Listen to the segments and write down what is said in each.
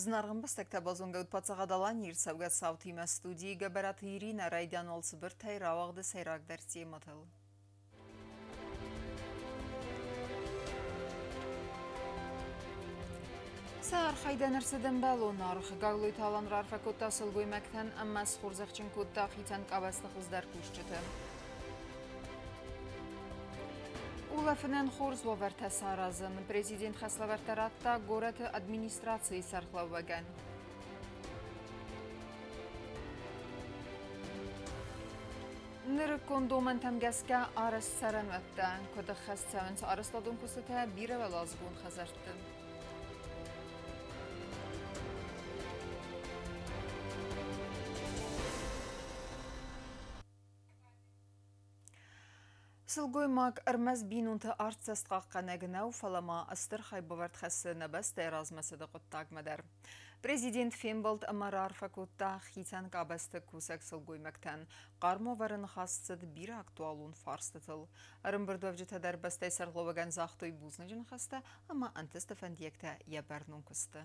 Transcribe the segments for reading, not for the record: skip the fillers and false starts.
Зынаргъ ӕмбӕстӕгтӕ, базонгӕ ут Паддзахад Аланийы ӕрцӕугӕ цаутимӕ студийы Гӕбӕраты Иринӕ. Райдиан уал цыбыртӕй рауагъды сӕйрагдӕр темӕтыл. Сӕ архайдӕн ӕрцыд ӕмбӕлон аргъ. Гаглойты Алан раарфӕ кодта сылгоймӕгтӕн ӕмӕ схорзӕхджын кодта хицӕн къабӕзты хуыздӕр кусджыты. Улӕфынӕн хорз уавӕртӕ саразын. Президент хӕслӕвӕрдтӕ радта горӕты администрацийы сӕргълӕууӕгӕн. Нырыккон домӕнтӕм гӕсгӕ арӕзт цӕрӕнуӕттӕ куыд ӕххӕст цӕуынц арӕзтадон куыстытӕ бирӕуӕладзыгон хӕдзӕртты. Сылгоймаг ӕрмӕст бинонты артдзӕст хъахъхъӕнӕг нӕу, фӕлӕ ма стыр хайбавӕрд хӕссы нӕ бӕстӕйы размӕцыды хъуыддагмӕ дӕр. Президент фембӕлд ӕмӕ раарфӕ кодта хицӕн къабӕзты кусӕг сылгоймӕгтӕн. Хъарм уавӕры ныхас цыд бирӕ актуалон фарстытыл. Ӕрӕмбырдуӕвджытӕ дӕр бӕстӕйы сӕргълӕууӕгӕн загътой бузныджы ныхӕстӕ ӕмӕ ӕнтысты фӕндиӕгтӕ йӕ бӕрнон куысты.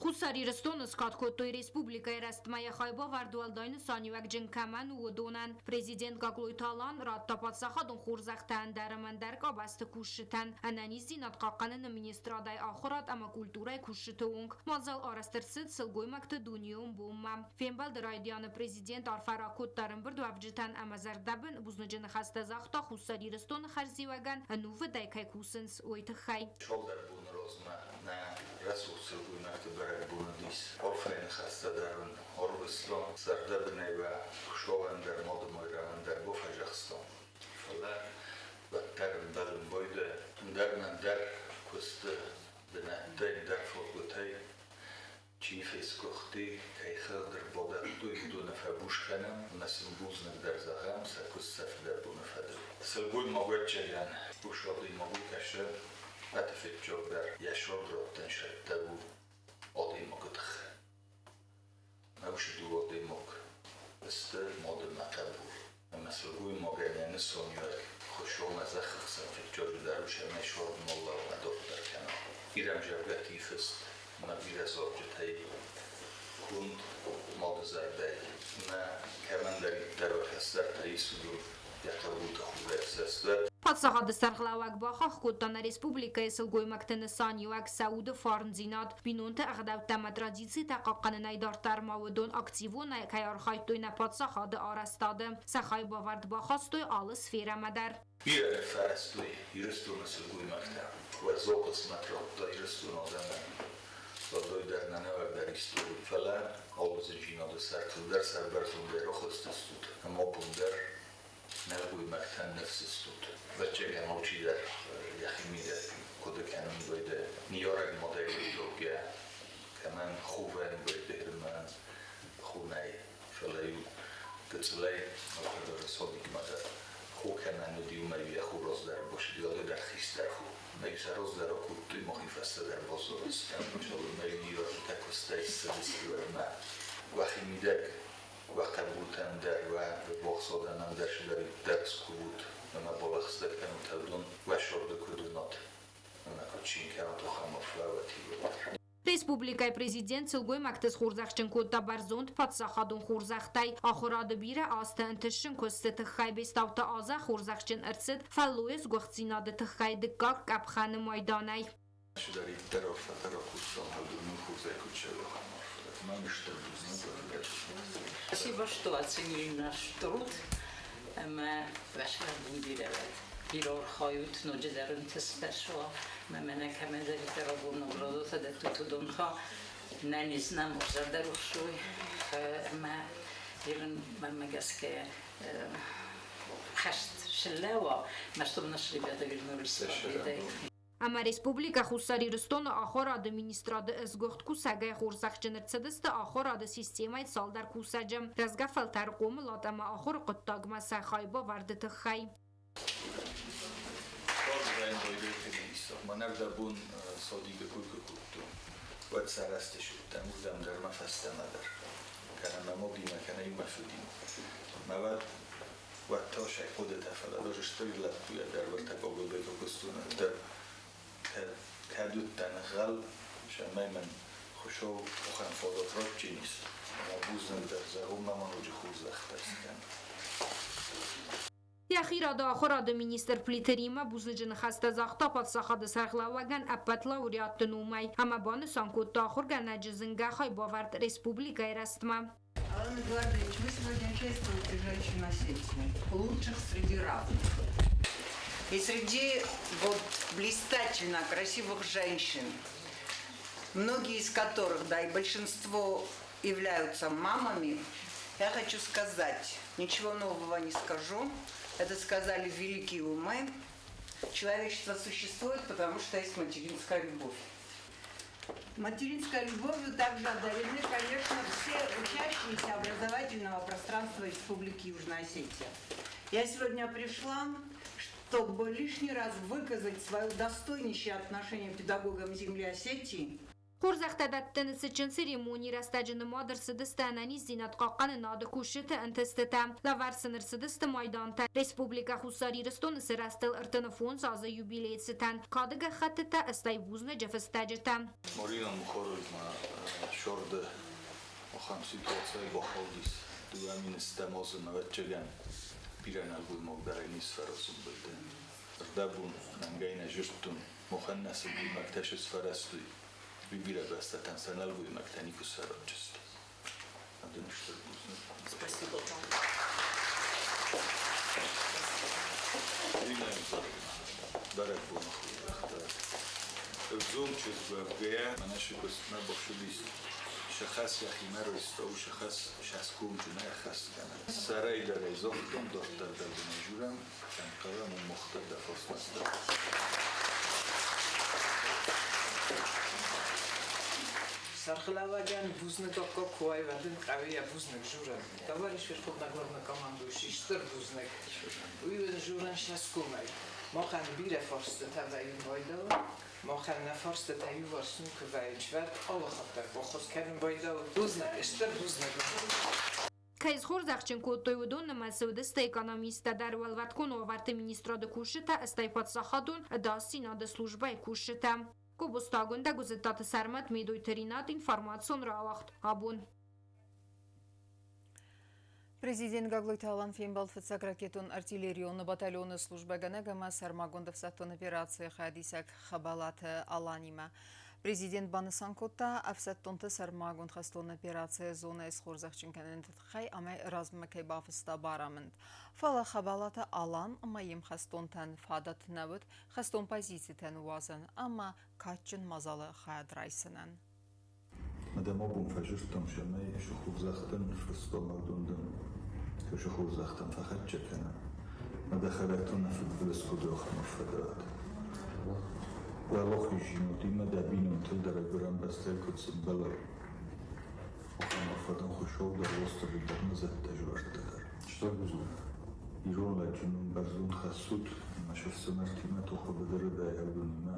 Хуссар Ирыстоны скад кодтой республикӕйы рӕстмӕйы хайбавӕрд уӕлдай нысаниуӕгджын кӕмӕн у, уыдонӕн. Президент Гаглойты Алан радта паддзахадон хорзӕхтӕ ӕндӕр ӕмӕ ӕндӕр къабӕзты кусджытӕн, ӕнӕниздзинад хъахъхъӕныны министрадӕй ахуырад ӕмӕ культурӕйы кусджыты онг. Мадзал арӕзт ӕрцыд сылгоймӕгты дунеон бонмӕ. Фембӕлды райдианы президент арфӕ ракодта ӕрӕмбырдуӕвджытӕн ӕмӕ зӕрдӕбын бузныджы ныхӕстӕ загъта Хуссар Ирыстоны хӕрзиуӕгӕн ӕнувыдӕй кӕй кусынц, уый тыххӕй. Цалдӕр боны размӕ нӕ рӕсугъд сылгоймӕгты бӕрӕгбон уыдис. Арфӕйы ныхӕстӕ дӕр ын ӕрвыстон, зӕрдӕбынӕй уӕ Хуыцауӕн дӕр, Мады-Майрӕмӕн дӕр бафӕдзӕхстон. Фӕлӕ уӕддӕр ӕмбӕлын байдайы. Ӕндӕр мӕндӕр куысты бынӕттӕй, ӕндӕр фадгуытӕй чи фесгуыхти, кӕй хыгъд ӕрбадӕттой, уыдоны фӕбуз кӕнӕм ӕмӕ сын бузныг дӕр зӕгъӕм сӕ куыст сӕ фыдӕбоны фӕдыл. Сылгоймаг ӕвӕццӕгӕн, ус адӕймаг у кӕсы, ӕтыфыццаг дӕр йӕ сӕрд раттын сӕттӕг у адӕймагы тыххӕй. Мӕ усы дыууӕ адӕймаг сты мад ӕмӕ хъӕбул. Ӕмӕ сылгоймагӕн йӕ нысаниуӕг Хуыцаумӕ зӕххы хсӕн фыццаджы дӕр ус ӕмӕ суанг моллаумӕ дарддӕр кӕна. Ирӕмзӕвгӕти фыст ӕмӕ бирӕ зарджытӕй конд мады зӕрдӕйы. Ӕмӕ кӕмӕндӕриддӕр уӕ кӕстӕртӕ ис, уыдон йӕ хъӕбулты хурӕфсӕст. Паддзахады сӕргълӕууӕг бахахх кодта нӕ республикӕйы сылгоймӕгты нысаниуӕг сӕ уды фарндзинад, бинонты ӕгъдӕуттӕ ӕмӕ традицитӕ хъахъхъӕнынӕй дарддӕр ма уыдон активонӕй кӕй архайдтой нӕ паддзахады арӕзтады, сӕ хайбавӕрд бахастой алы сферӕмӕ дӕр. Бирӕ ныффӕрӕзтой Ирыстоны сылгоймӕгтӕ, уӕззау хъысмӕт радта Ирыстоны адӕмӕн. Уӕлдай дӕр нӕ нӕуӕгдӕр истори, фӕлӕ алы зындзинады сӕртыл дӕр сӕрбӕрзондӕй рахызтыстут ӕмӕ абон дӕр нӕлгоймӕгтӕн ныфс стут. Ӕвӕццӕгӕн, алчидӕр йӕхимидӕг хъуыды кӕнын байдайы. Ныййарӕг мадӕй райдайгӕ, кӕмӕн хувӕн байдайынмӕ хонӕй, фӕлӕ-иу гыццылӕй алкӕдӕр сабикмӕ дӕр хо кӕмӕн уыди, уымӕй-иу йӕ хо раздӕр бацыди, алыдӕр хистӕр хо. Мӕ-иу сӕ раздӕр акодтой, махи фӕстӕдӕр баззадыстӕм. Цалынмӕ-иу ныййарджытӕ куыстӕй ссыдысты, уӕдмӕ. Уӕхимидӕг уӕ хъӕбултӕн дӕр, уӕ ввахс адӕмӕн дӕр цыдӕриддӕр скувут ӕмӕ балӕгъстӕ кӕнут, уыдон уӕ сӕрды куыд уынат ӕмӕ куыд цин кӕнат, ахӕм арфӕ уӕ тигъ. Республикӕйы президент сылгоймӕгты схорзӕхджын кодта бӕрзонд паддзахадон хорзӕхтӕй. Ахуырады бирӕ азты ӕнтыстджын куысты тыххӕй Бестауты Азӕ хорзӕхджын ӕрцыд фӕллойы сгуыхтдзинады тыххӕй дыккаг къӕпхӕны майданӕй. Цыдӕриддӕр арфӕтӕ ракодтам, уыдон хорзӕй куыд сӕвӕрӕм арфӕтӕ. Мӕн стыр бузныг. Спасибо, что оценили наш труд ӕмӕ уӕ сӕрбон бирӕ уӕд. Бирӕ архайут, ноджыдӕр ӕнтыстӕ суа. Мӕ мӕнӕ кӕмӕндӕриддӕр абон наградотӕ дӕттут, уыдон та нӕниз нӕм зӕрдӕрухс уой ӕмӕ ирын мӕнмӕ гӕсгӕ хӕст слӕуа, мӕ чтобы наши ребята вернулись с победой. Ӕмӕ Республикӕ Хуссар Ирыстоны Ахуырады министрады ӕсгуыхт кусӕгӕй хорзӕхджын ӕрцыдысты ахуырады системӕйы цалдӕр кусӕджы рӕзгӕ фӕлтӕры хъомылад ӕмӕ ахуыры хъуыддагмӕ сӕ хайбавӕрды тыххӕй. Мӕнӕрдӕбон содига куй кодтон, уӕд сарӕзтысуыдтӕн уырдӕм дӕр мӕ фӕстӕмӕ дӕр. Кӕнӕ мӕ модимӕ, кӕнӕ иумӕ фыдимӕ. Мӕ уӕд уӕд та сӕ хъуыдытӕ, фӕлӕ ӕз стыр лӕппуйӕ дӕр уӕртӕ Гогылбекы куыстон, ӕндӕр кӕд уыдтӕн ӕнхъӕл, цӕмӕй мын Хуыцау ахӕм фадат ратджынис, ӕмӕ бузныг дӕр зӕгъон мӕ ма ноджы хорзӕхтӕ скӕн. Йӕхи рады ахуырады министр Плиты Риммӕ бузныджы ныхӕстӕ загъта паддзахады сӕргълӕууӕгӕн ӕппӕт лауреатты номӕй ӕмӕ банысан кодта ахуыргӕнӕджы зынгӕ хайбавӕрд республикӕйы рӕзтмӕ. Алан Эдуардович, вы сегодня чествуете женщин Осетии, лучших среди равных. И среди вот блистательно красивых женщин, многие из которых, да, и большинство являются мамами, я хочу сказать, ничего нового не скажу, это сказали великие умы. Человечество существует, потому что есть материнская любовь. Материнской любовью также одарены, конечно, все учащиеся образовательного пространства Республики Южная Осетия. Я сегодня пришла, чтобы лишний раз выказать свое достойнейшее отношение к педагогам земли Осетии. Хорзӕхтӕ дӕттыны цытджын церемонийы рӕстӕджы нымад ӕрцыдысты ӕнӕниздзинад хъахъхъӕнынады кусджыты ӕнтыстытӕ, лӕвӕрд сын ӕрцыдысты майдантӕ Республикӕ Хуссар Ирыстоны сырӕзтыл 35 азы юбилейы цытӕн, кады гӕххӕттытӕ, стӕй бузныджы фыстӕджытӕ. Марина Мухаровна сӕрды ахӕм ситуацийы бахаудис дыууӕ министӕм азы ӕвӕццӕгӕн бирӕ нӕлгоймаг дӕр ӕй не сфӕразын бӕлдӕ. Ӕрдӕбон мӕнгӕй нӕ зудтон, махӕн нӕ сылгоймӕгтӕ сфӕрӕзтой. Уый бирӕ бӕстӕтӕн сӕ нӕлгоймӕгтӕ никуы сфӕрӕзджысты. Адӕм стыр бузныг. Спасибо вам. Ирина бӕрӕгбоны хорзӕхтӕ. Ӕвзонг чызг уӕвгӕйӕ, мӕнӕ сыкуыстмӕ бахсыдис. Сӕ хӕс йӕхимӕ райста, сӕ хӕс сӕскомджын ӕххӕст кӕны. Сӕрӕй дӕр ӕй загътон, дарддӕр дӕр дын ӕй журӕм, кӕм хъӕуӕм, уым мах дӕр дӕ фарсмӕ стӕм. Сӕргълӕууӕгӕн бузныг аккаг куы уай, уӕд ын хъӕуы йӕ бузныг журын. Товарищ Верховный Главнокомандующий, стыр бузныг. Уый уын журын сӕскомӕй. Махӕн бирӕ фарстытӕ вӕййы байдауы, махӕн нӕ фарстытӕ иуварс никуы вӕййынц, вӕд алы хатт дӕр баххуыс кӕнын байдауы. Бузныг, стыр бузныг. Кӕй схорзӕхджын кодтой, уыдон нымӕцы уыдысты экономисттӕ дӕр, Уӕлвӕткон уавӕрты министрады кусджытӕ, стӕй паддзахадон ӕдасдзинады службӕйы кусджытӕ. Гобозты Агуындӕ, Гуызыдтаты Сӕрмӕт, Медойты Ринат, информацион рауагъд абон. Президент Гаглойты Алан фембӕлд фыццаг ракетон-артиллерион батальоны службӕгӕнӕг ӕмӕ сӕрмагонд ӕфсӕддон операцийы хайадисӕг Хӕбӕлаты Аланимӕ. Президент банысан кодта, ӕфсӕддонты сӕрмагонд хӕстон операцийы зонӕйы схорзӕхджын кӕныны тыххӕй ӕмӕ размӕ кӕй бафыста барамынд. Фӕлӕ Хӕбӕлаты Алан ӕмӕ йе мхӕстонтӕн фадат нӕ уыд хӕстон позицитӕ ныууадзын ӕмӕ кадджын мадзалы хайад райсынӕн. Адӕм абон фӕзырдтам, цӕмӕй сӕ хорзӕхтӕн фӕстӕмӕгондӕн сӕ хорзӕхтӕм фӕхӕццӕ кӕнӕм. Ӕмӕ дӕхӕдӕг та нӕ фыдбылыз куыд ахӕм фӕдӕт. Уӕлахиздзинадимӕ дӕ бинонтыл дӕр ӕгуырӕн бӕстӕйы куыд сӕмбӕлай, ахӕм арфӕ дын Хуыцау дӕр Уастырджи дӕр нӕ зӕдтӕ зӕрдтӕ дӕр. Стыр бузныг. Ирон лӕджы ном бӕрзонд хӕссут ӕмӕ се фсымӕртимӕ тохы быдыры дӕйӕгдонимӕ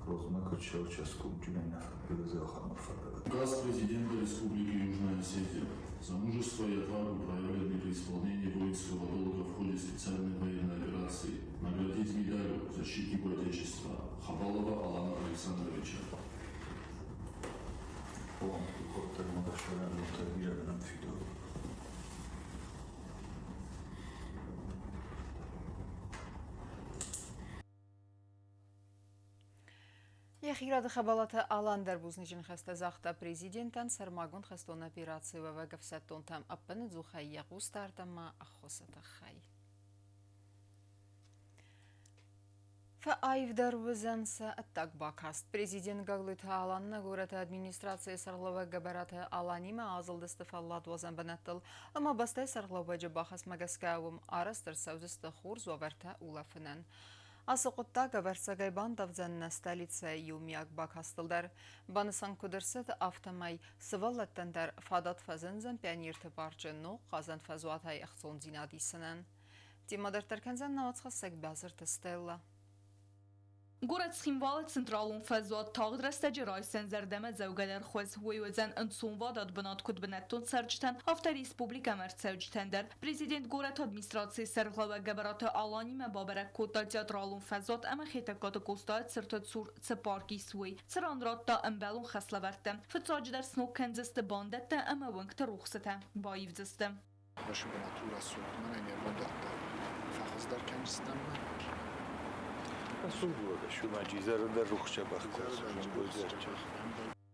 розмӕ куыд сӕучӕсгомджынӕй нӕ фыдбылызы ахӕм арфӕ дӕр. Указ президента Республики Южная Осетия за мужество и отвагу, проявленные при исполнении воинского долга в ходе специальной военной операции, наградить медалью защитнику Отечества Хабалова Алана Александровича. Коддӕр ма дӕ сывӕллӕттӕ бирӕ нӕм фидауы. Йӕхи рады Хӕбӕлаты Алан дӕр бузныджы ныхӕстӕ загъта президентӕн сӕрмагонд хӕстон операцийы уӕвӕг ӕфсӕддонтӕм ӕппынӕдзухӕй йӕ хъусдард ӕмӕ ӕххуысы тыххӕй. Фӕаивдӕр уыдзӕн сӕ ӕддаг бакаст. Президент Гаглойты Алан нӕ горӕты администрацийы сӕргълӕууӕг Гӕбӕраты Аланимӕ азылдысты фӕлладуадзӕн бынӕттыл ӕмӕ бӕстӕйы сӕргълӕууӕджы бахӕсмӕ гӕсгӕ уым арӕзт ӕрцӕудзысты хорз уавӕртӕ улӕфынӕн. Ацы хъуыддаг ӕвӕрццагӕй бандавдзӕн нӕ столицӕйы иумиаг бакастыл дӕр. Банысан куыд ӕрцыд, афтӕмӕй сывӕллӕттӕн дӕр фадат фӕзындзӕн пионерты парчы ног хъазӕн фӕзуатӕй ӕхцондзинад исынӕн. Темӕ дарддӕр кӕндзӕн нӕ уацхӕссӕг Бязырты Стелла. Горӕт Цхинвалы централон фӕзуат тагъд рӕстӕджы райсдзӕн зӕрдӕмӕдзӕугӕдӕр хуыз. Уый уыдзӕн ӕнцонвадат бынат куыд бынӕттон цӕрджытӕн, афтӕ республикӕмӕ ӕрцӕуджытӕн дӕр. Президент горӕты администрацийы сӕргълӕууӕг Гӕбӕраты Аланимӕ бабӕрӕг кодта театралон фӕзуат ӕмӕ Хетӕгкаты Къостайы цырты цур цы парк ис, уый, цыран радта ӕмбӕлон хӕслӕвӕрдтӕ. Фыццаджыдӕр сног кӕндзысты бандӕттӕ ӕмӕ уынгты рухсытӕ баивдзысты. Башибанату рӕсугъд мӕнӕ не рбадӕттӕ фӕхуыздӕр кӕндзыстӕм.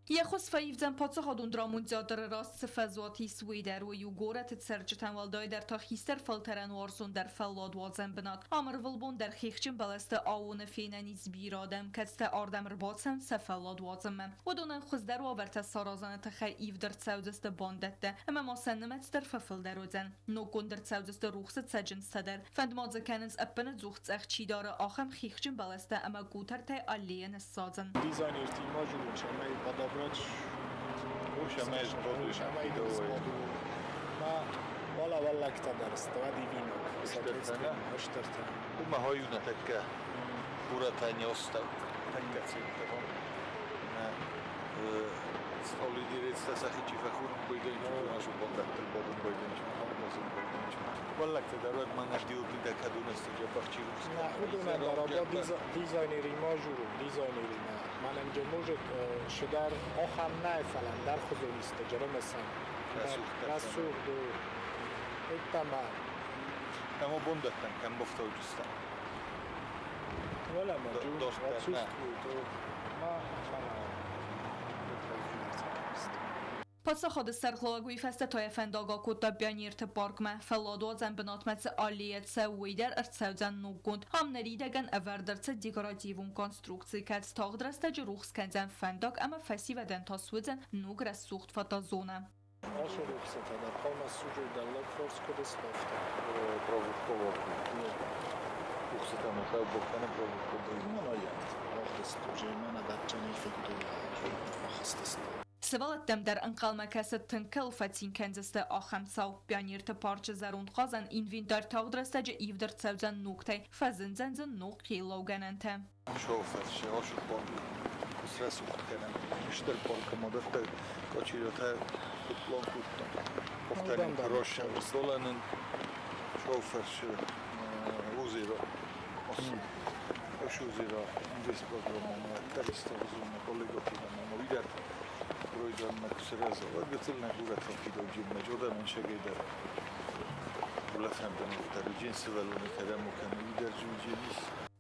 Йӕ хуыз фӕивдзӕн паддзахадон драмон театры раз цы фӕзуат ис, уый дӕр. Уый у горӕты цӕрджытӕн, уӕлдайдӕр та хистӕр фӕлтӕрӕн уарзондӕр фӕлладуадзӕн бынат. Ам ӕрвылбон дӕр хихджын бӕлӕсты аууоны фенӕн ис бирӕ адӕм, кӕцытӕ ардӕм ӕрбацӕуынц сӕ фӕллад уадзынмӕ. Уыдонӕн хуыздӕр уавӕртӕ саразыны тыххӕй ивд ӕрцӕудзысты бандӕттӕ ӕмӕ ма сӕ нымӕц дӕр фӕфылдӕр уыдзӕн. Ноггонд ӕрцӕудзысты рухсы цӕджындзтӕ дӕр. Фӕнд ма дзы кӕнынц ӕппынӕдзух цъӕх чи дары, ахӕм хихджын бӕлӕстӕ ӕмӕ къутӕртӕй аллейӕ ныссадзын. Дизайнерти ма чамай подобрать. Чамай Ma valahol divino. Östörte. Uma hajuna tekkä Buratani osta tekkä центр. Столидирец сахичи фахур бойден нашу бондаттер бодун бойден хамозун бойден. Валлакта дарвад манашдиуби да кадунасто жабахчи рус. На худуна дарабо дизайнери мажуру дизайнери на. Манам ҷо может шудар охам найфалан дар хузуниста ҷарамасан. Расухду. Иттама. Амо бондаттан кам бофтауҷустан. Вала ма ҷу. Ма фана. Паддзахады сӕргълӕууӕг уый фӕстӕ та йӕ фӕндаг акодта Пионерты паркмӕ. Фӕлладуадзӕн бынатмӕ цы аллейӕ цӕуы, уый дӕр ӕрцӕудзӕн ноггонд. Ам ныридӕгӕн ӕвӕрд ӕрцыд декоративон конструкци, кӕд тагъд рӕстӕджы рухс кӕндзӕн фӕндаг ӕмӕ фӕсивӕдӕн та суыдзӕн ног рӕсугъд фотозонӕ. Сывӕллӕттӕм дӕр ӕнхъӕлмӕ кӕсы тынг кӕуыл фӕцин кӕндзысты, ахӕм цау. Пионерты парчы зӕронд хъазӕн инвентарь тагъд рӕстӕджы ивд ӕрцӕудзӕн ногтӕй, фӕзындзӕн дзы ног хъеллаугӕнӕнтӕ.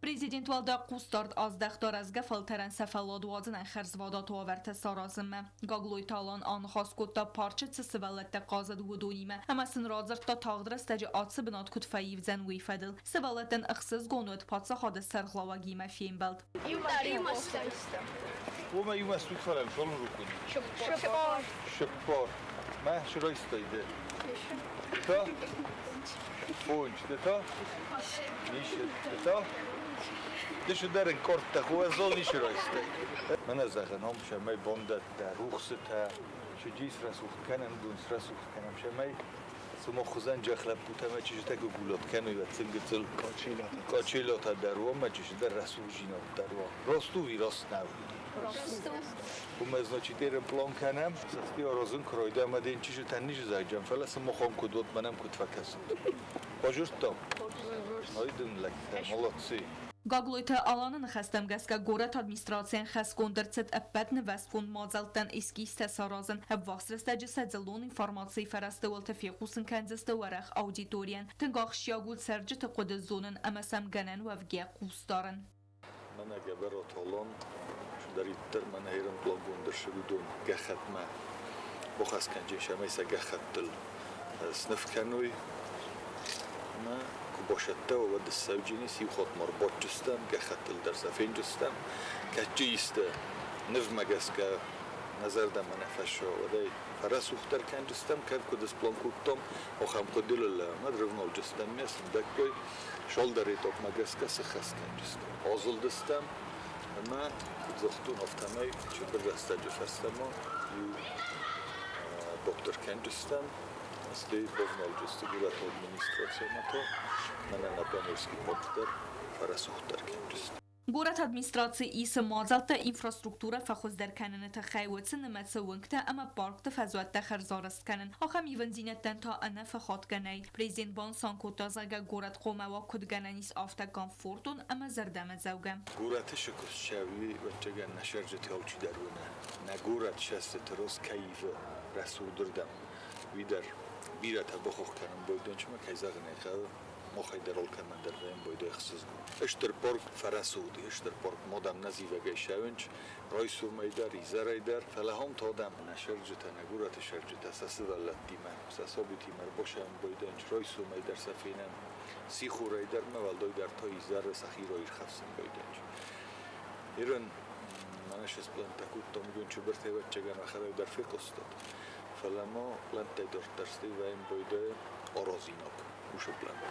Президент уӕлдай хъусдард аздӕхта рӕзгӕ фӕлтӕрӕн сӕ фӕлладуадзынӕн хӕрзвадат уавӕртӕ саразынмӕ. Гаглойты Алан аныхас кодта парчы цы сывӕллӕттӕ хъазыд, уыдонимӕ ӕмӕ сын радзырдта тагъд рӕстӕджы ацы бынат куыд фӕивдзӕн, уый фӕдыл. Сывӕллӕттӕн ӕхсызгон уыд паддзахады сӕргълӕууӕгимӕ фембӕлд. Уымӕ иумӕ стут фӕлӕн шолын рукун. Шеппор. Ма шройстойде. Та? Фунч, де та? Нише, де та? Де шудерен корта хуазол нише ройстой. Мана зӕгъын, ом шамай бондӕттӕ, рухсытӕ, шуджис расухт кӕнӕм, дунс расухт кӕнӕм, шамай Сумо хузан ҷахлаппутама чижитаку гулот кӕнуй ва цингицил качилота даруа ма чижида расужинот даруа. Росту ви рост нав. Уме значит ерен план кӕнӕм, састи арозын кройда ма ден чижита ниж заджам, фӕлӕ сымохом куыд уыд, мӕнӕм куыд фӕкӕсут. Бажурттам? Ой дын лӕгтӕ, молодцы. Гаглойты Аланы ныхӕстӕм гӕсгӕ горӕты администрацийӕн хӕсгонд ӕрцыд ӕппӕт нывӕзтгонд мадзӕлттӕн эскизтӕ саразын. Ӕввахс рӕстӕджы сӕ дзыллон информацийы фӕрӕзты уылты фехъусын кӕндзысты уӕрӕх аудиторийӕн. Тынг ахсджиаг у цӕрджыты хъуыды зонын ӕмӕ сӕм гӕнӕн уӕвгӕ хъусдарын. Мӕнӕ Гӕбӕраты Алан чидӕриддӕр мӕнӕ ерын плангонд ӕрцыд, уыдон гӕххӕтмӕ бахӕсгӕнджын сӕмӕй сӕ гӕххӕттыл сныв кӕной ӕмӕ куы басӕтта, уӕд ссӕуджынис, иу хатт ма ӕрбадджыстӕм, гӕххӕттыл дӕр сӕ фенджыстӕм. Кӕдджы исты нывмӕ гӕсгӕ нӕ зӕрдӕмӕ нӕ фӕсса, уӕд ӕй фӕрӕсугъддӕр кӕнджыстӕм, кӕд куыд сплан кодтам, ахӕм хъуыдыйыл ӕмӕ рывналджыстӕм ме сындӕггай шалдӕр этапмӕ гӕсгӕ сыххӕст кӕнджыстӕм. Азылдыстӕм ӕмӕ куыд загътон, афтӕмӕй цыбыр рӕстӕджы фӕстӕмӕ иу доктор кӕнджыстӕм, стӕй бавналджысты горӕты администрацимӕ та, мӕнӕ на Пионерский парк дӕр фӕрӕсугъддӕр кӕнджысты. Горӕты администраци исы мадзӕлттӕ инфраструктурӕ фӕхуыздӕр кӕныны тыххӕй, уыцы нымӕцы уынгтӕ ӕмӕ паркты фӕзуӕттӕ хӕрзарӕзт кӕнын. Ахӕм ивындзинӕдтӕн та ӕнӕ фӕхатгӕ нӕй. Президент банысан кодта, зӕгъгӕ, горӕт хъуамӕ уа куыд гӕнӕн ис, афтӕ комфортон ӕмӕ зӕрдӕмӕдзӕугӕ. Горӕты сыкуыстӕуи ӕвӕццӕгӕн нӕ сӕрджыты алчидӕр уыны. Нӕ горӕт сӕстыты роз кӕй ивы рӕсугъдырдӕм, уый дӕр бирӕтӕ бахох кӕнын бойдончымӕ, кӕй зӕгъын ӕй хъӕуы, махӕй дӕр алкӕмӕн дӕр вӕййӕм бойдой ӕхсызгон. Стыр парк фӕрӕсугъд и, стыр парк мадӕм нӕ зивӕгӕй сӕвынч, райсомӕй дӕр, изӕрӕй дӕр. Фӕлӕ ахӕм та адӕм, нӕ сӕрджытӕ, нӕ горӕты сӕрджытӕ сӕ сывӕллӕттимӕ, сӕ сабитимӕ ӕрбасӕвын бойдонч, райсомӕй дӕр сӕ фенӕм, сихорӕй дӕр ма уӕлдайдӕр та изӕры сӕхи раирхӕфсын бойдонч. Ирын мӕнӕ се сплӕнттӕ кодтам, уыдон чыбыртӕй ӕвӕццӕгӕн уӕхӕдӕг дӕр фехъуыстат. Фӕлӕ ма пълӕнттӕй дарддӕр стӕй вӕййын бойдӕй аразинаг уыцы пълӕнттӕ.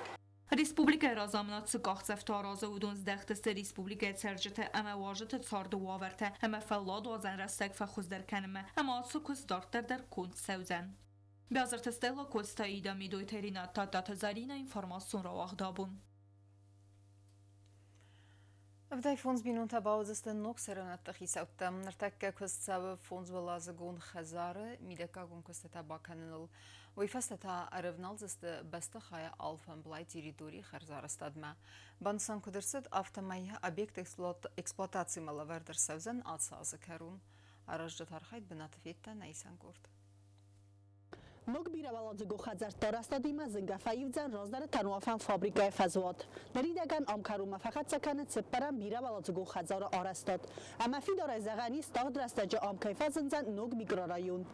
Республикӕйы разамынад цы къахдзӕфтӕ аразы, уыдон здӕхт сты республикӕйы цӕрджыты ӕмӕ уазджыты царды уавӕртӕ ӕмӕ фӕлладуадзӕн рӕстӕг фӕхуыздӕр кӕнынмӕ, ӕмӕ ацы куыст дарддӕр дӕр конд цӕудзӕн. Биазырты Стелла, Коцты Аида, Медойты Ренат, Тадтаты Заринӕ, информацион рауагъд абон. 75 бинонтӕ бауыдзысты ног цӕрӕнуӕтты хицӕуттӕ. Ныртӕккӕ куыст цӕуы фондзуӕладзыгон хӕдзары мидӕггагон куыстытӕ бакӕныныл. Уый фӕстӕ та ӕрӕвналдзысты бӕстыхайы алфӕмблай территорийы хӕрзарӕзтадмӕ. Банысан куыд ӕрцыд, афтӕмӕй объект эксплуатацимӕ лӕвӕрд ӕрцӕудзӕн ацы азы кӕрон. Аразджыты архайд бынаты федта нӕ исӕн къорд. Ног бирӕуӕладзыгон хӕдзӕртты арӕзтадимӕ зынгӕ фӕивдзӕн раздӕры тӕнуафӕн фабрикӕйы фӕзуат. Ныридӕгӕн ам кӕронмӕ фӕхӕццӕ кӕны цыппӕрӕм бирӕуӕладзыгон хӕдзары арӕзтад. Ӕмӕ фидарӕй зӕгъӕн ис, тагъд рӕстӕджы ам кӕй фӕзындзӕн ног микрорайон.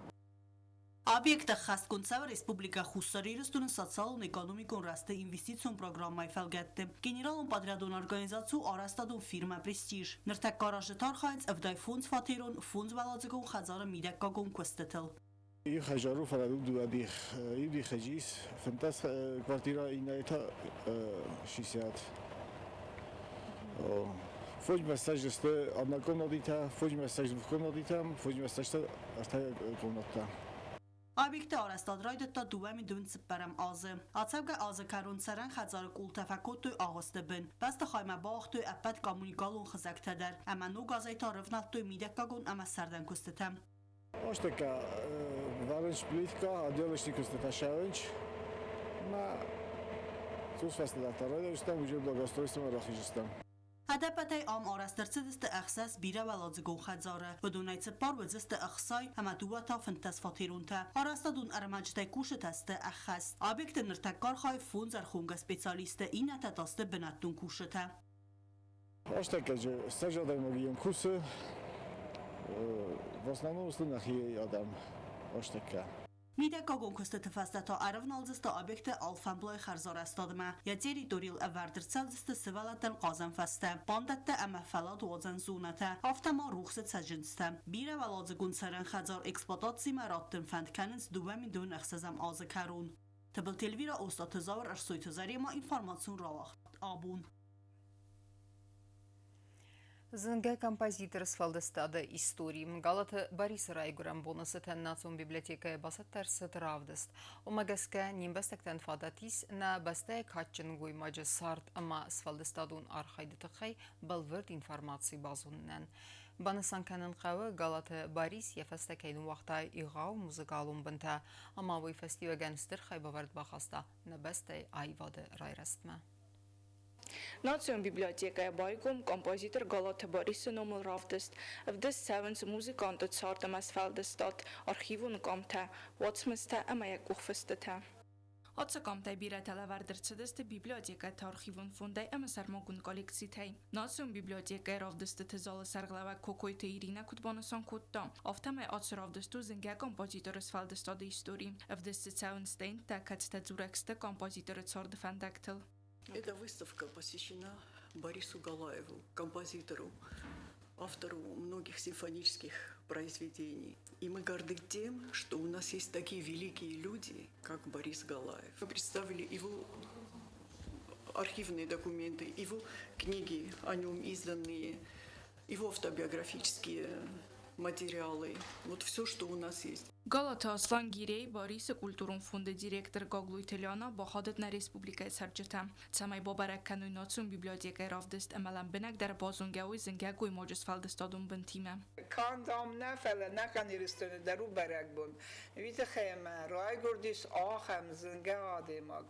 Объект ӕххӕстгонд цӕуы Республикӕ Хуссар Ирыстоны социалон-экономикон рӕзты инвестицион программӕйы фӕлгӕтты. Генералон подрядон организаци у арӕзтадон фирмӕ «Престиж». Ныртӕккӕ аразджытӕ архайынц 75 фатерон, фондзуӕладзыгон хӕдзары мидӕггагон куыстытыл. Иу хӕдзар у, фӕлӕ дыууӕ дих. Иу дихӕджы ис 15 квартирӕ, иннӕйы та 60. Фондз массажы сты однокомнатитӕ, фондз массаж двухкомнатитӕ, фондз массажтӕ ӕртӕкомнаттӕ. Объекты арӕзтад райдыдта 2004 азы. Ацӕугӕ азы кӕрон цӕрӕн хӕдзары къултӕ фӕкодтой агъуысты бын. Бӕстыхаймӕ бауагътой ӕппӕт коммуникалон хызӕгтӕ дӕр ӕмӕ ног азӕй та рывнӕлдтой мидӕггагон ӕмӕ сӕрдӕн куыстытӕм. Астӕкка варынч плитка, отделочный куыстытӕ сӕвынч. Ма цъус фӕстӕдӕр та райдайдзыстӕм, уже благоустройствомӕ рахиздзыстӕм. Ӕдӕппӕтӕй ам арӕзт ӕрцыдысты ӕхсӕз бирӕуӕладзыгон хӕдзары. Уыдонӕй цыппар уыдзысты 60 ӕмӕ дыууӕ та 15 фатеронтӕ. Арӕзтадон ӕрмӕджытӕй кусджытӕ сты ӕххӕст. Объекты ныртӕккӕ архайы фондз ӕрхонгӕ специалисты, иннӕтӕ та сты бынӕттон кусджытӕ. Астӕккаджы стӕг адӕймаг йӕм кусы, в основном сты нӕхи адӕм астӕккӕ. Мидӕггагон куыстыты фӕстӕ та ӕрӕвналдзысты объекты алфӕмблай хӕрзарӕзтадмӕ. Йӕ территорийыл ӕвӕрд ӕрцӕудзысты сывӕллӕттӕн хъазӕн фӕзтӕ, бандӕттӕ ӕмӕ фӕлладуадзӕн зонӕтӕ, афтӕ ма рухсы цӕджындзтӕ. Бирӕуӕладзыгон цӕрӕн хӕдзар эксплуатацимӕ раттын фӕнд кӕнынц 2006 азы кӕрон. Тыбылты Эльвира, Остъаты Зауыр, Ӕрсойты Зарема, информацион рауагъд абон. Зынгӕ композиторы сфӕлдыстады истори. Галаты Борисы райгуырӕн боны цытӕн национ библиотекӕйы бацӕттӕ ӕрцыд равдыст. Уымӕ гӕсгӕ не мбӕстӕгтӕн фадат ис нӕ бӕстӕйы кадджын гоймаджы цард ӕмӕ сфӕлдыстадон архайды тыххӕй бӕлвырд информаци базонынӕн. Банысан кӕнын хъӕуы, Галаты Борис йӕ фӕстӕ кӕй ныууагъта егъау музыкалон бынтӕ ӕмӕ уый фӕстиуӕгӕн стыр хайбавӕрд бахаста нӕ бӕстӕйы аивады райрӕзтмӕ. Национ библиотекӕйы байгом композитор Галаты Борисы номыл равдыст. Ӕвдыст цӕуынц музыканты цард ӕмӕ сфӕлдыстад, архивон къамтӕ, уацмыстӕ ӕмӕ йӕ къухфыстытӕ. Ацы къамтӕй бирӕтӕ лӕвӕрд ӕрцыдысты библиотекӕты архивон фондӕй ӕмӕ сӕрмагонд коллекцитӕй. Национ библиотекӕйы равдыстыты залы сӕргълӕууӕг Кокойты Иринӕ куыд банысан кодта, афтӕмӕй ацы равдыст у зынгӕ композиторы сфӕлдыстады истори. Ӕвдыст дзы цӕуынц стендтӕ, кӕцытӕ дзурӕг сты композиторы царды фӕндӕгтыл. Эта выставка посвящена Борису Галаеву, композитору, автору многих симфонических произведений. И мы горды тем, что у нас есть такие великие люди, как Борис Галаев. Мы представили его архивные документы, его книги о нем изданные, его автобиографические материалы, вот все, что у нас есть. Галаты Аслан Гирей Борисы культурон фонды директор Гаглойты Лиана бахатыд нӕ республикӕйы цӕрджытӕм, цӕмӕй бабӕрӕг кӕной национ библиотекӕйы равдыст ӕмӕ лӕмбынӕгдӕр базонгӕ уой зынгӕ гоймаджы сфӕлдыстадон бынтимӕ. Канд ам нӕ, фӕлӕ ӕнӕхъӕн Ирыстоны дӕр у бӕрӕгбон. Уый тыххӕй ӕмӕ райгуырдис ахӕм зынгӕ адӕймаг,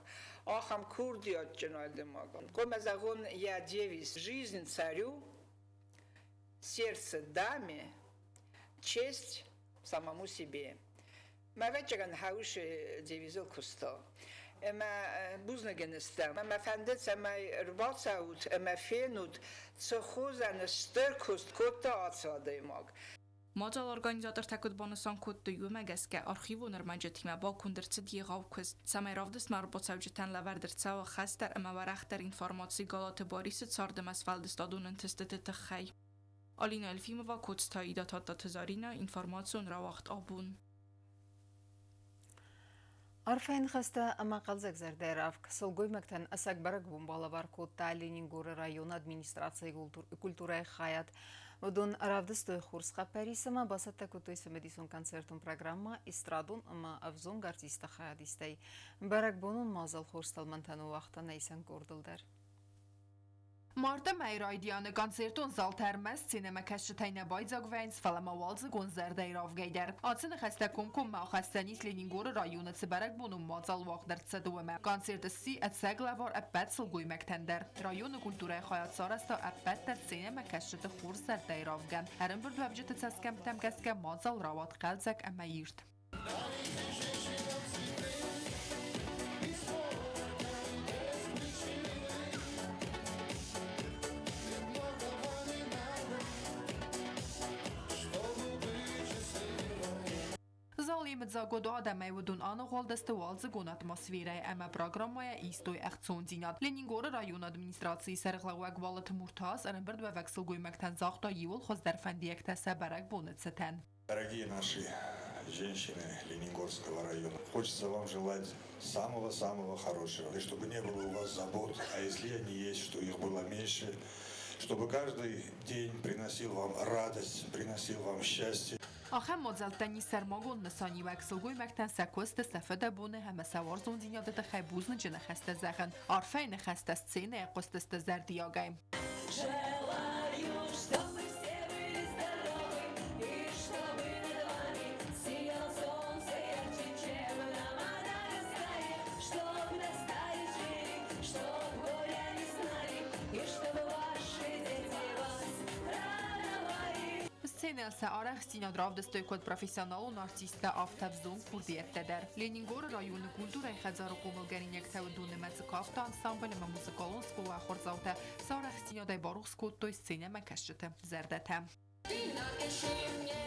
ахӕм курдиатджын адӕймаг. Хъуамӕ зӕгъон йӕ девиз «Жизнь царю, сердце даме, честь самому себе». Мӕ ӕвӕццӕгӕн хаусы девизыл куыста. Ӕмӕ бузныг ын стӕм. Ӕмӕ фӕнды, цӕмӕй ӕрбацӕут ӕмӕ фенут, цы хуызӕн стыр куыст кодта ацы адӕймаг. Мадзалы организатортӕ куыд банысан кодтой, уымӕ гӕсгӕ архивон ӕрмӕджытимӕ баконд ӕрцыд егъау куыст, цӕмӕй равдыстмӕ ӕрбацӕуджытӕн лӕвӕрд ӕрцӕуа хӕстдӕр ӕмӕ уӕрӕхдӕр информаци Галаты Барисы цард ӕмӕ сфӕлдыстадон ӕнтыстыты тыххӕй. Алина Елфимова, Коцты Аида, Тадтаты Заринӕ, информацион рауагъд «Абон». Арфӕйы ныхӕстӕ ӕмӕ хъӕлдзӕг зӕрдӕйы равг сылгоймӕгтӕн ӕцӕг бӕрӕгбон балӕвар кодта Ленингоры районы администрацийы культурӕйы хайад. Уыдон равдыстой хорз хъӕппӕрис ӕмӕ бацӕттӕ кодтой цымыдисон концертон программӕ эстрадон ӕмӕ ӕвзонг артистты хайадистӕй. Бӕрӕгбонон мадзал хорз тӕлмӕнтӕ ныууагъта нӕ исӕн къордыл дӕр. Марты мӕйы райдианы концертон залтӕ ӕрмӕст сценӕмӕкӕсджытӕй нӕ байдзаг вӕййынц, фӕлӕ ма уалдзыгон зӕрдӕйы равгӕй дӕр. Ацы ныхӕстӕ комкоммӕ ахӕсдзӕнис Ленингоры районы цы бӕрӕгбонон мадзал уагъд ӕрцыд, уымӕ. Концерт сси ӕцӕг лӕвар ӕппӕт сылгоймӕгтӕн дӕр. Районы культурӕйы хайад сарӕзта ӕппӕт дӕр сценӕмӕкӕсджыты хорз зӕрдӕйы равгӕн. Ӕрӕмбырдуӕвджыты цӕсгӕмттӕм гӕсгӕ мадзал рауад хъӕлдзӕг ӕмӕ ирд. Зал йемыдзаг уыд адӕмӕй, уыдон аныгъуылдысты уалдзыгон атмосферӕйы ӕмӕ программӕйӕ истой ӕхцондзинад. Ленингоры районы администрацийы сӕргълӕууӕг Уалыты Муртаз ӕрӕмбырдуӕвӕг сылгоймӕгтӕн загъта иууыл хуыздӕр фӕндиӕгтӕ сӕ бӕрӕгбоны цытӕн. Дорогие наши женщины Ленингорского района, хочется вам желать самого-самого хорошего, и чтобы не было у вас забот, а если они есть, что их было меньше, чтобы каждый день приносил вам радость, приносил вам счастье. Ахӕм мадзӕлттӕн ис сӕрмагонд нысаниуӕг сылгоймӕгтӕн сӕ куысты, сӕ фыдӕбоны ӕмӕ сӕ уарзондзинады тыххӕй бузныджы ныхӕстӕ зӕгъын. Арфӕйы ныхӕстӕ сценӕйы хъуыстысты зӕрдиагӕй. Желаю, чтобы все были здоровы и чтобы над вами сияло солнце ярче, чем на Мадагаскаре, чтоб на стаи жили, чтоб горя не знали и чтобы ваши дети вас радовали. Сценӕйыл сӕ арӕхстдзинад равдыстой куыд профессионалон артисттӕ, афтӕ ӕвзонг курдиӕттӕ дӕр. Ленингоры районы культурӕйы хӕдзары хъомылгӕнинӕгтӕ уыдонимӕ цы кафты ансамбль ӕмӕ музыкалон скъола ахуырдзаутӕ сӕ арӕхстдзинадӕй барухс кодтой сценӕмӕкӕсджыты зӕрдӕтӕ. Ты напиши мне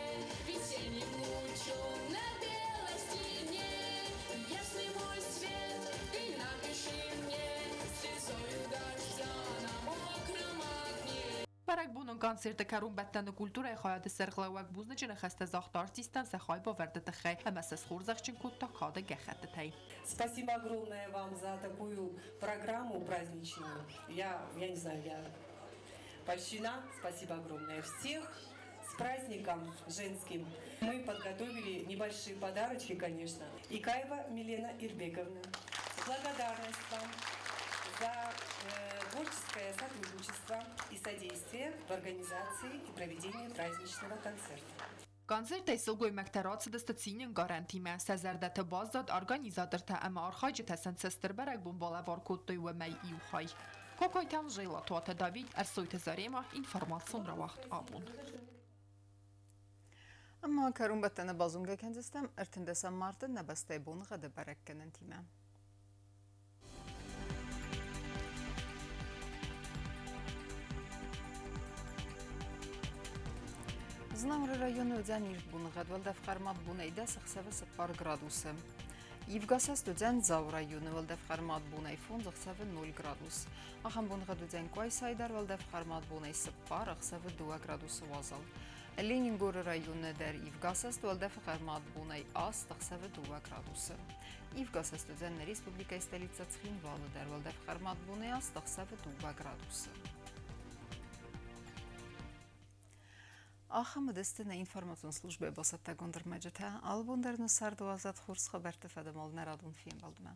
весенним лучом на белой стене ясный мой свет. Ты напиши мне слезою дождя на мокром окне. Бӕрӕгбонон концерты кӕронбӕттӕны культурӕйы хайады сӕргълӕууӕг бузныджы ныхӕстӕ загъта артисттӕн сӕ хайбавӕрды тыххӕй ӕмӕ сӕ схорзӕхджын кодта кады гӕххӕттытӕй. Спасибо огромное вам за такую программу праздничную. Я не знаю, я польщена. Спасибо огромное. Всех с праздником женским. Мы подготовили небольшие подарочки, конечно. Икаева Милена Ирбековна, благодарность вам за творческое сотрудничество и содействие в организации и проведении праздничного концерта. Концертӕй сылгоймӕгтӕ рацыдысты цины ӕнкъарӕнтимӕ, сӕ зӕрдӕты баззад организатортӕ ӕмӕ архайджытӕ сын цы стыр бӕрӕгбон балӕвар кодтой, уымӕй иу хай. Кокойты Анжела, Туаты Давид, Ӕрсойты Зарема, информацион рауагъд «Абон». Ӕмӕ кӕронбӕттӕны базонгӕ кӕндзыстӕм 13 марты нӕ бӕстӕйы боныгъӕды бӕрӕггӕнӕнтимӕ. Знауыры районы уыдзӕн ирд боныгъӕд, уӕлдӕф хъӕрмад бонӕй 10, ӕхсӕвы 4 градусы. Ивгӕсӕст уыдзӕн Дзауы районы, уӕлдӕф хъӕрмад бонӕй 5, ӕхсӕвы 0 градус. Ахӕм боныгъӕд уыдзӕн Къуайсайы дӕр, уӕлдӕф хъӕрмад бонӕй 4, ӕхсӕвы 2 градусы уазал. Ленингоры районы дӕр ивгӕсӕст уӕлдӕфы хъӕрмад бонӕй 8, ӕхсӕвы 2 градусы. Ивгӕсӕст уыдзӕн нӕ республикӕйы столицӕ Цхинвалы дӕр, уӕлдӕф хъӕрмад бонӕй 8, ӕхсӕвы 2 градусы. Ахӕм уыдысты нӕ информацион службӕйы бацӕттӕгонд ӕрмӕджытӕ. Алы бон дӕр нӕ царды уадзӕд хорз хабӕртты фӕдыл нӕ радон фембӕлдмӕ.